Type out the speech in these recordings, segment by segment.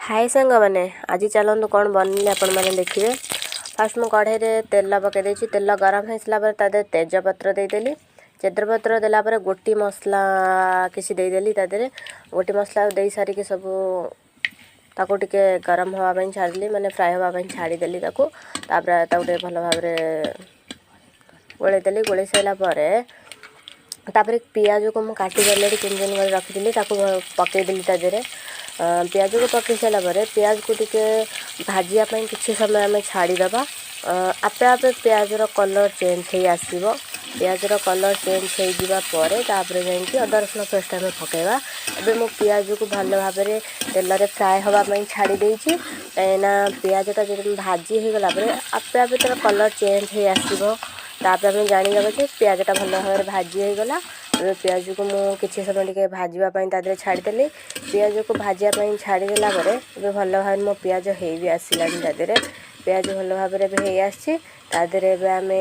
ହାଏ ସାଙ୍ଗମାନେ, ଆଜି ଚାଲନ୍ତୁ କ'ଣ ବନେଇଲେ ଆପଣମାନେ ଦେଖିବେ। ଫାଷ୍ଟ ମୁଁ କଢ଼େଇରେ ତେଲ ପକାଇ ଦେଇଛି। ତେଲ ଗରମ ହେଇସାରିଲା ପରେ ତା ଦେହରେ ତେଜପତ୍ର ଦେଇଦେଲି। ତେଜପତ୍ର ଦେଲା ପରେ ଗୋଟି ମସଲା କିଛି ଦେଇଦେଲି ତା ଦେହରେ। ଗୋଟି ମସଲା ଦେଇ ସାରିକି ସବୁ ତାକୁ ଟିକେ ଗରମ ହେବା ପାଇଁ ଛାଡ଼ିଦେଲି, ମାନେ ଫ୍ରାଏ ହେବା ପାଇଁ ଛାଡ଼ିଦେଲି ତାକୁ। ତାପରେ ତାକୁ ଟିକେ ଭଲ ଭାବରେ ଗୋଳେଇଦେଲି। ଗୋଳେଇ ସାରିଲା ପରେ ତାପରେ ପିଆଜକୁ ମୁଁ କାଟିକି ଅଲରେଡ଼ି ଚୁନ ଚୁନ କରି ରଖିଥିଲି, ତାକୁ ପକାଇଦେଲି ତା ଦେହରେ। ପିଆଜକୁ ପକାଇ ସାରିଲା ପରେ ପିଆଜକୁ ଟିକେ ଭାଜିବା ପାଇଁ କିଛି ସମୟ ଆମେ ଛାଡ଼ିଦେବା। ଆପେ ଆପେ ପିଆଜର କଲର୍ ଚେଞ୍ଜ ହେଇ ଆସିବ। ପିଆଜର କଲର୍ ଚେଞ୍ଜ ହେଇଯିବା ପରେ ତାପରେ ଯାଇକି ଅଦା ରସୁଣ ପେଷ୍ଟ ଆମେ ପକାଇବା। ଏବେ ମୁଁ ପିଆଜକୁ ଭଲ ଭାବରେ ତେଲରେ ଫ୍ରାଏ ହେବା ପାଇଁ ଛାଡ଼ି ଦେଇଛି, କାହିଁକିନା ପିଆଜଟା ଯଦି ଭାଜି ହେଇଗଲା ପରେ ଆପେ ଆପେ ତା'ର କଲର୍ ଚେଞ୍ଜ ହେଇ ଆସିବ। ତାପରେ ଆମେ ଜାଣିଦେବା ଯେ ପିଆଜଟା ଭଲ ଭାବରେ ଭାଜି ହେଇଗଲା। ଏବେ ପିଆଜକୁ ମୁଁ କିଛି ସମୟ ଟିକେ ଭାଜିବା ପାଇଁ ତା ଦେହରେ ଛାଡ଼ିଦେଲି। ପିଆଜକୁ ଭାଜିବା ପାଇଁ ଛାଡ଼ିଦେଲା ପରେ ଏବେ ଭଲ ଭାବରେ ମୋ ପିଆଜ ହେଇ ବି ଆସିଲାଣି ତା ଦେହରେ। ପିଆଜ ଭଲ ଭାବରେ ଏବେ ହେଇ ଆସିଛି। ତା ଦେହରେ ଏବେ ଆମେ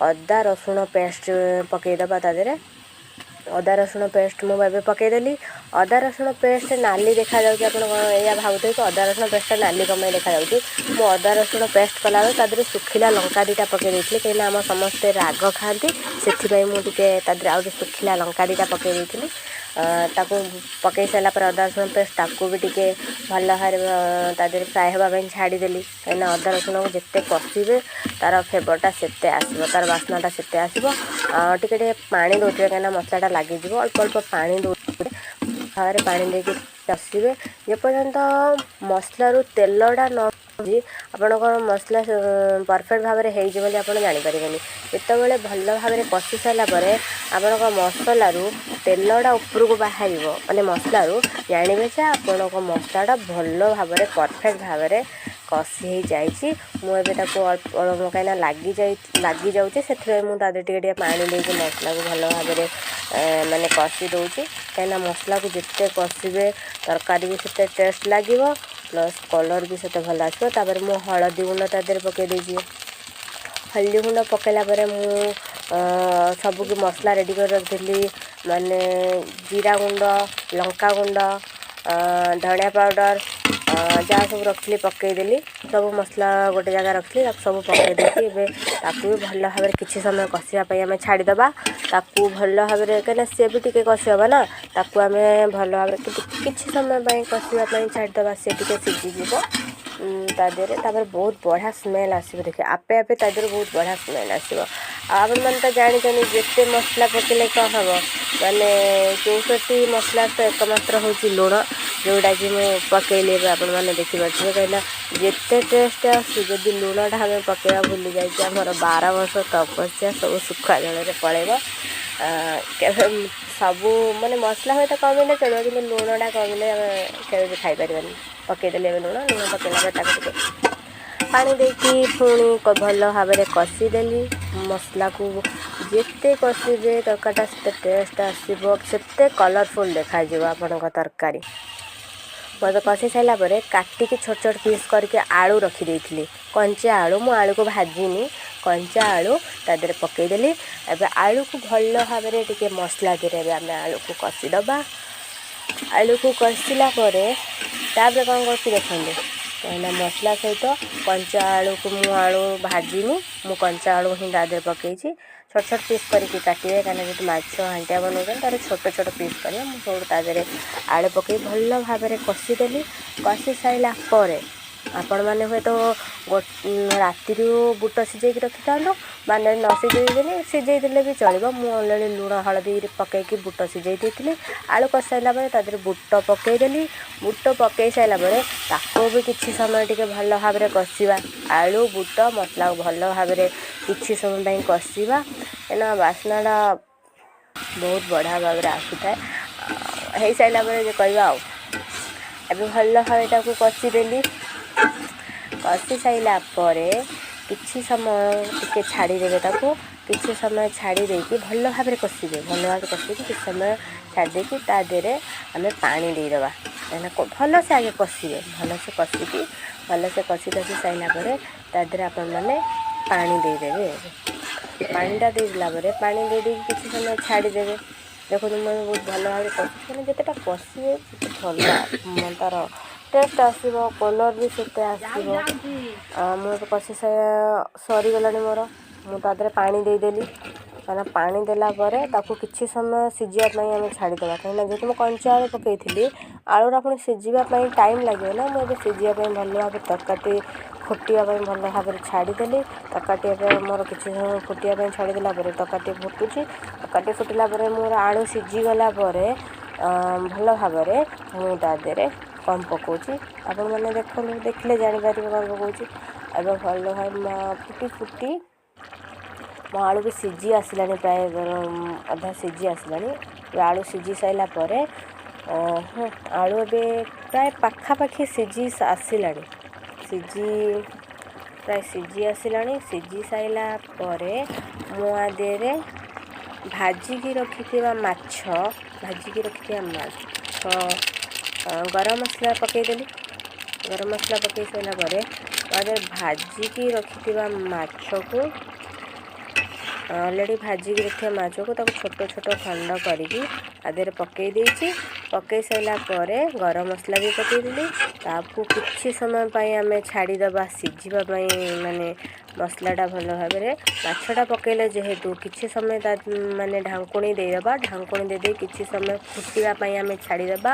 ଅଦା ରସୁଣ ପେଷ୍ଟ ପକାଇଦେବା। ତା ଦେହରେ ଅଦା ରସୁଣ ପେଷ୍ଟ ମୁଁ ଏବେ ପକାଇଦେଲି। ଅଦା ରସୁଣ ପେଷ୍ଟ ନାଲି ଦେଖାଯାଉଛି। ଆପଣ କ'ଣ ଏଇଆ ଭାବୁଥିବେ କି ଅଦା ରସୁଣ ପେଷ୍ଟଟା ନାଲି କ'ଣ ପାଇଁ ଦେଖାଯାଉଛି? ମୁଁ ଅଦା ରସୁଣ ପେଷ୍ଟ କଲାବେଳେ ତା ଦେହରେ ଶୁଖିଲା ଲଙ୍କା ଦୁଇଟା ପକାଇ ଦେଇଥିଲି, କାହିଁକିନା ଆମ ସମସ୍ତେ ରାଗ ଖାଆନ୍ତି। ସେଥିପାଇଁ ମୁଁ ଟିକେ ତା ଦେହରେ ଆଉ ଶୁଖିଲା ଲଙ୍କା ଦୁଇଟା ପକାଇ ଦେଇଥିଲି। ତାକୁ ପକାଇ ସାରିଲା ପରେ ଅଦା ରସୁଣ ପେଷ୍ଟ ତାକୁ ବି ଟିକେ ଭଲ ଭାବରେ ତା ଦେହରେ ଫ୍ରାଏ ହେବା ପାଇଁ ଛାଡ଼ିଦେଲି, କାହିଁକିନା ଅଦା ରସୁଣକୁ ଯେତେ କଷିବେ ତା'ର ଫ୍ଲେଭରଟା ସେତେ ଆସିବ, ତା'ର ବାସ୍ନାଟା ସେତେ ଆସିବ। ଟିକେ ଟିକେ ପାଣି ଦେଉଥିବେ, କାହିଁକିନା ମସଲାଟା ଲାଗିଯିବ। ଅଳ୍ପ ଅଳ୍ପ ପାଣି ଦେଉଥିବେ, ଭାବରେ ପାଣି ଦେଇକି କଷିବେ। ଯେପର୍ଯ୍ୟନ୍ତ ମସଲାରୁ ତେଲଟା ନ ଆପଣଙ୍କର ମସଲା ପରଫେକ୍ଟ ଭାବରେ ହେଇଯିବ ବୋଲି ଆପଣ ଜାଣିପାରିବେନି। ଯେତେବେଳେ ଭଲ ଭାବରେ କଷି ସାରିଲା ପରେ ଆପଣଙ୍କ ମସଲାରୁ ତେଲଟା ଉପରକୁ ବାହାରିବ, ମାନେ ମସଲାରୁ ଜାଣିବେ ଯେ ଆପଣଙ୍କ ମସଲାଟା ଭଲ ଭାବରେ ପରଫେକ୍ଟ ଭାବରେ କଷି ହେଇଯାଇଛି। ମୁଁ ଏବେ ତାକୁ ଅଳ୍ପ, କାହିଁକିନା ଲାଗିଯାଉଛି, ସେଥିପାଇଁ ମୁଁ ତା ଦେହରେ ଟିକେ ଟିକେ ପାଣି ଦେଇକି ମସଲାକୁ ଭଲ ଭାବରେ ମାନେ କଷି ଦେଉଛି, କାହିଁକିନା ମସଲାକୁ ଯେତେ କଷିବେ ତରକାରୀ ବି ସେତେ ଟେଷ୍ଟ ଲାଗିବ, ପ୍ଲସ୍ କଲର୍ ବି ସେତେ ଭଲ ଆସିବ। ତାପରେ ମୁଁ ହଳଦୀ ଗୁଣ୍ଡ ତା ଦେହରେ ପକାଇ ଦେଇଛି। ହଳଦୀ ଗୁଣ୍ଡ ପକାଇଲା ପରେ ମୁଁ ସବୁ ମସଲା ରେଡ଼ି କରି ରଖିଥିଲି, ମାନେ ଜିରା ଗୁଣ୍ଡ, ଲଙ୍କା ଗୁଣ୍ଡ, ଧଣିଆ ପାଉଡ଼ର, ଯାହା ସବୁ ରଖିଥିଲି ପକାଇଦେଲି। ସବୁ ମସଲା ଗୋଟେ ଜାଗା ରଖିଥିଲି, ତାକୁ ସବୁ ପକାଇ ଦେଇକି ଏବେ ତାକୁ ବି ଭଲ ଭାବରେ କିଛି ସମୟ କଷିବା ପାଇଁ ଆମେ ଛାଡ଼ିଦେବା। ତାକୁ ଭଲ ଭାବରେ, କାହିଁକିନା ସିଏ ବି ଟିକେ କଷି ହେବ ନା, ତାକୁ ଆମେ ଭଲ ଭାବରେ କିଛି ସମୟ ପାଇଁ କଷିବା ପାଇଁ ଛାଡ଼ିଦେବା। ସେ ଟିକେ ସିଝିଯିବ ତା ଦେହରେ। ତାପରେ ବହୁତ ବଢ଼ିଆ ସ୍ମେଲ୍ ଆସିବ। ଦେଖିବେ, ଆପେ ଆପେ ତା ଦେହରୁ ବହୁତ ବଢ଼ିଆ ସ୍ମେଲ୍ ଆସିବ। ଆଉ ଆପଣମାନେ ତ ଜାଣିଛନ୍ତି, ଯେତେ ମସଲା ପକାଇଲେ କ'ଣ ହେବ? ମାନେ 64 ମସଲା ତ ଏକମାତ୍ର ହେଉଛି ଲୁଣ, ଯେଉଁଟାକି ମୁଁ ପକାଇଲି ଏବେ ଆପଣମାନେ ଦେଖିପାରୁଥିବେ। କାହିଁକିନା ଯେତେ ଟେଷ୍ଟ ଆସୁ, ଯଦି ଲୁଣଟା ଆମେ ପକାଇବା ଭୁଲି ଯାଇଛେ, ଆମର 12 ବର୍ଷ ତପସ୍ୟା ସବୁ ଶୁଖୁଆ ଜଳରେ ପଳେଇବ। କେବେ ସବୁ ମାନେ ମସଲା ହୁଏତ କମିଲେ ଚଳିବ, କିନ୍ତୁ ଲୁଣଟା କମିଲେ ଆମେ କେବେ ବି ଖାଇପାରିବାନି। ପକାଇଦେଲି ଏବେ ଲୁଣ। ଲୁଣ ପକାଇଲା ପରେ ତାକୁ ଟିକେ ପାଣି ଦେଇକି ପୁଣି ଭଲ ଭାବରେ କଷିଦେଲି ମସଲାକୁ। ଯେତେ କଷିବେ ତରକାରୀଟା ସେତେ ଟେଷ୍ଟ ଆସିବ, ସେତେ କଲରଫୁଲ୍ ଦେଖାଯିବ ଆପଣଙ୍କ ତରକାରୀ। ମୋତେ କଷି ସାରିଲା ପରେ କାଟିକି ଛୋଟ ଛୋଟ ପିସ୍ କରିକି ଆଳୁ ରଖିଦେଇଥିଲି, କଞ୍ଚା ଆଳୁ। ମୁଁ ଆଳୁକୁ ଭାଜିନି, କଞ୍ଚା ଆଳୁ ତା ଦେହରେ ପକାଇଦେଲି। ଏବେ ଆଳୁକୁ ଭଲ ଭାବରେ ଟିକେ ମସଲା ଦେହରେ ଏବେ ଆମେ ଆଳୁକୁ କଷିଦେବା। ଆଳୁକୁ କଷିଲା ପରେ ତାପରେ କ'ଣ କରୁଛି ଦେଖନ୍ତୁ। କାହିଁକିନା ମସଲା ସହିତ କଞ୍ଚା ଆଳୁକୁ, ମୁଁ ଆଳୁ ଭାଜିନି, ମୁଁ କଞ୍ଚା ଆଳୁ ହିଁ ତା ଦେହରେ ପକାଇଛି। ଛୋଟ ଛୋଟ ପିସ୍ କରିକି କାଟିବେ, କାହିଁକିନା ଯଦି ମାଛ ଘାଣ୍ଟିଆ ବନାଉଛନ୍ତି ତାହେଲେ ଛୋଟ ଛୋଟ ପିସ୍ କରିବେ। ମୁଁ ସବୁ ତା ଦେହରେ ଆଳୁ ପକାଇ ଭଲ ଭାବରେ କଷିଦେଲି। କଷି ସାରିଲା ପରେ ଆପଣମାନେ ହୁଏତ ରାତିରୁ ବୁଟ ସିଝେଇକି ରଖିଥାନ୍ତୁ, ମାନେ ନ ସିଝେଇଦେଲେ, ସିଝେଇ ଦେଲେ ବି ଚଳିବ। ମୁଁ ଅଲରେଡ଼ି ଲୁଣ ହଳଦୀ ପକାଇକି ବୁଟ ସିଝେଇ ଦେଇଥିଲି। ଆଳୁ କଷି ସାରିଲା ପରେ ତା ଦେହରେ ବୁଟ ପକାଇଦେଲି। ବୁଟ ପକାଇ ସାରିଲା ପରେ ତାକୁ ବି କିଛି ସମୟ ଟିକେ ଭଲ ଭାବରେ କଷିବା। ଆଳୁ, ବୁଟ, ମସଲାକୁ ଭଲ ଭାବରେ କିଛି ସମୟ ପାଇଁ କଷିବା, କାହିଁକିନା ବାସ୍ନାଟା ବହୁତ ବଢ଼ିଆ ଭାବରେ ଆସୁଥାଏ। ହେଇସାରିଲା ପରେ ଯେ କହିବା। ଆଉ ଏବେ ଭଲ ଭାବେ ତାକୁ କଷିଦେଲି। କଷି ସାରିଲା ପରେ କିଛି ସମୟ ଟିକେ ଛାଡ଼ିଦେବେ ତାକୁ। କିଛି ସମୟ ଛାଡ଼ି ଦେଇକି ଭଲ ଭାବରେ କଷିବେ। ଭଲ ଭାବରେ କଷିକି କିଛି ସମୟ ଛାଡ଼ି ଦେଇକି ତା ଦେହରେ ଆମେ ପାଣି ଦେଇଦେବା। କାହିଁକିନା ଭଲସେ ଆଗେ କଷିବେ। ଭଲସେ କଷିକି, ଭଲସେ କଷି କଷି ସାରିଲା ପରେ ତା ଦେହରେ ଆପଣମାନେ ପାଣି ଦେଇଦେବେ। ପାଣିଟା ଦେଇଦେଲା ପରେ, ପାଣି ଦେଇ ଦେଇକି କିଛି ସମୟ ଛାଡ଼ିଦେବେ। ଦେଖନ୍ତୁ, ମୁଁ ବହୁତ ଭଲ ଭାବରେ କଷୁଛି। ମାନେ ଯେତେଟା କଷିବେ ସେତେ ଭଲ ତା'ର ଟେଷ୍ଟ ଆସିବ, କଲର୍ ବି ସେତେ ଆସିବ। ମୁଁ ଏବେ କଷି ସରିଗଲାଣି ମୋର। ମୁଁ ତା ଦେହରେ ପାଣି ଦେଇଦେଲି, କାହିଁକିନା ପାଣି ଦେଲା ପରେ ତାକୁ କିଛି ସମୟ ସିଝିବା ପାଇଁ ଆମେ ଛାଡ଼ିଦେବା, କାହିଁକିନା ଯେହେତୁ ମୁଁ କଞ୍ଚା ଆଳୁ ପକାଇଥିଲି, ଆଳୁଟା ପୁଣି ସିଝିବା ପାଇଁ ଟାଇମ୍ ଲାଗିବ ନା। ମୁଁ ଏବେ ସିଝିବା ପାଇଁ ଭଲ ଭାବରେ ତରକାରୀଟି ଫୁଟିବା ପାଇଁ ଭଲ ଭାବରେ ଛାଡ଼ିଦେଲି। ତରକାରୀଟି ଏବେ ମୋର କିଛି ସମୟ ଫୁଟିବା ପାଇଁ ଛାଡ଼ିଦେଲା ପରେ ତରକାରୀଟି ଫୁଟୁଛି। ତରକାରୀଟି ଫୁଟିଲା ପରେ, ମୋର ଆଳୁ ସିଝିଗଲା ପରେ ଭଲ ଭାବରେ ମୁଁ ତା ଦେହରେ କ'ଣ ପକାଉଛି ଆପଣମାନେ ଦେଖନ୍ତୁ, ଦେଖିଲେ ଜାଣିପାରିବେ କ'ଣ ପକାଉଛି। ଏବେ ଭଲ ଭାବେ ଫୁଟି ଫୁଟି ମୋ ଆଳୁ ବି ସିଝି ଆସିଲାଣି, ପ୍ରାୟ ଅଧା ସିଝି ଆସିଲାଣି। ଆଳୁ ସିଝି ସାରିଲା ପରେ, ହଁ, ଆଳୁ ଏବେ ପ୍ରାୟ ପାଖାପାଖି ସିଝି ଆସିଲାଣି, ସିଝି ପ୍ରାୟ ସିଝି ଆସିଲାଣି। ସିଝି ସାରିଲା ପରେ ମୁଁ ଆ ଦେହରେ ଭାଜିକି ରଖିଥିବା ମାଛ, ଭାଜିକି ରଖିଥିବା ମାଛ, ଗରମ ମସଲା ପକାଇଦେଲି। ଗରମ ମସଲା ପକାଇ ସାରିଲା ପରେ ତା ଦେହରେ ଭାଜିକି ରଖିଥିବା ମାଛକୁ, ଅଲରେଡ଼ି ଭାଜିକି ରଖିଥିବା ମାଛକୁ ତାକୁ ଛୋଟ ଛୋଟ ଖଣ୍ଡ କରିକି ତା ଦେହରେ ପକାଇ ଦେଇଛି। ପକାଇ ସାରିଲା ପରେ ଗରମ ମସଲା ବି ପକାଇଦେଲି। ତାକୁ କିଛି ସମୟ ପାଇଁ ଆମେ ଛାଡ଼ିଦେବା ସିଝିବା ପାଇଁ, ମାନେ ମସଲାଟା ଭଲ ଭାବରେ ମାଛଟା ପକାଇଲେ ଯେହେତୁ କିଛି ସମୟ ତା ମାନେ ଢାଙ୍କୁଣୀ ଦେଇଦେବା। ଢାଙ୍କୁଣୀ ଦେଇଦେଇ କିଛି ସମୟ ଫୁଟିବା ପାଇଁ ଆମେ ଛାଡ଼ିଦେବା।